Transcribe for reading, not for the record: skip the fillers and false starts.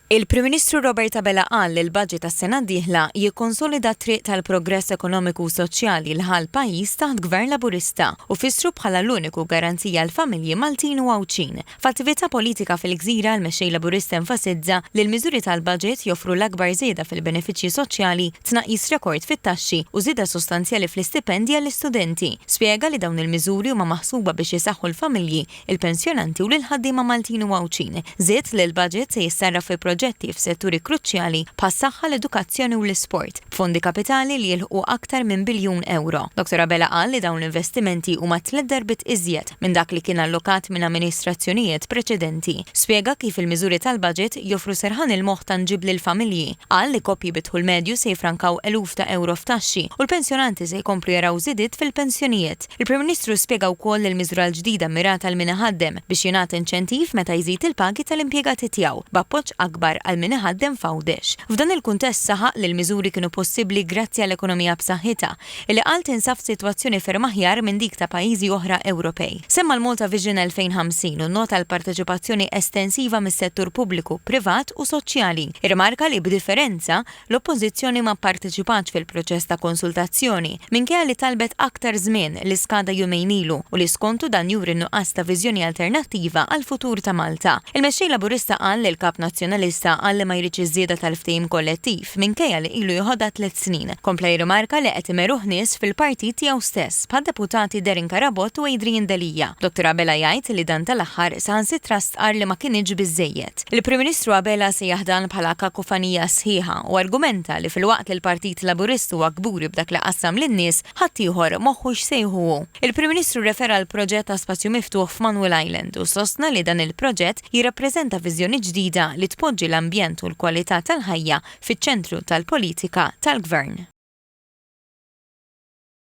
Il-Prim Ministru Robert Abela qal li l-budget għas-sena d-dieħla jikkonsolida t-triq tal-progress ekonomiku u soċjali li ħa l-pajjiż taħt Gvern Laburista u fissru bħala l-uniku garanzija għall-familji Maltin u Għawdxin. F'attività politika fil-Gżira, l-Mexxej Laburista enfasizza li l-miżuri tal-budget joffru l-akbar żieda fil-benefiċċji soċjali, tnaqqis rekord fit-taxxi u żieda sostanzjali fl-istipendji għall-istudenti. Spjega li dawn il-miżuri huma maħsuba biex isaħħu l-familji, il-pensjonanti u lill-ħaddiema Maltin u Għawdxin. Żied li l-budget se jissarraf fi proġetti f'setturi kruċjali bħas-saħħa, l-edukazzjoni u l-isport, b'fondi kapitali li jilħqu aktar minn biljun ewro. Dottor Abela qal li dawn l-investimenti huma tliet darbiet iżjed minn dak li kien allokat minn amministrazzjonijiet preċedenti. Spjega kif il-miżuri tal-budget joffru serħan il-moħħ tanġibbli lill-familji. Qal li koppji bi dħul medju se jiffrankaw eluf ta' ewro f'taxxi u l-pensjonanti se jkomplu jaraw żidiet fil-pensjonijiet. Il-Prim Ministru spjega wkoll li l-miżura l-ġdida mmirata għal min iħaddem biex jingħata inċentiv meta jżid il-pagi tal-impjegati tiegħu, b'appoġġ akbar għal min iħaddem f'Għawdex. F'dan il-kuntest saħaq li l-miżuri kienu possibbli grazzi għal ekonomija b'saħħitha, illi qal tinsab f'sitwazzjoni ferm aħjar minn dik ta' pajjiżi oħra Ewropej. Semma l-Malta Vision 2050 u nnota l-parteċipazzjoni estensiva mis-settur pubbliku, privat u soċjali. Irrimarka li b'differenza, L-Oppożizzjoni ma pparteċipatx fil-proċess ta' konsultazzjoni, minkejja li talbet aktar żmien li skada jumejn ilu u li skontu dan juri n-nuqqas ta' viżjoni alternattiva għall-futur ta' Malta. Il-Mexxej Laburista qal li l-Kap Nazzjonalista qal li ma jridx iż-żieda tal-ftehim kollettiv minkejja li ilu joħodha tliet snin. Kompla jirrimarka li qed imeruh nies fil-partit tiegħu stess, bħad-Deputati Darren Carabott u Adrian Delia. Dottor Abela jgħid li dan tal-aħħar saħansitra stqarr li ma kinitx biżżejjed. Il-Prim Ministru Abela sejjaħ dan bħala kakofanija sħiħa u argumenta li filwaqt li l-Partit Laburist huwa kburi b'dak li qassam lin-nies, ħaddieħor moħħu x'se jieħu hu. Il-Prim Ministru rrefera għall-proġett ta' spazju miftuħ f'Manuel Island u sostna li dan il-proġett jirrappreżenta viżjoni ġdida li tpoġġi l-ambjent u l-kwalità tal-ħajja fiċ-ċentru tal-politika tal-Gvern.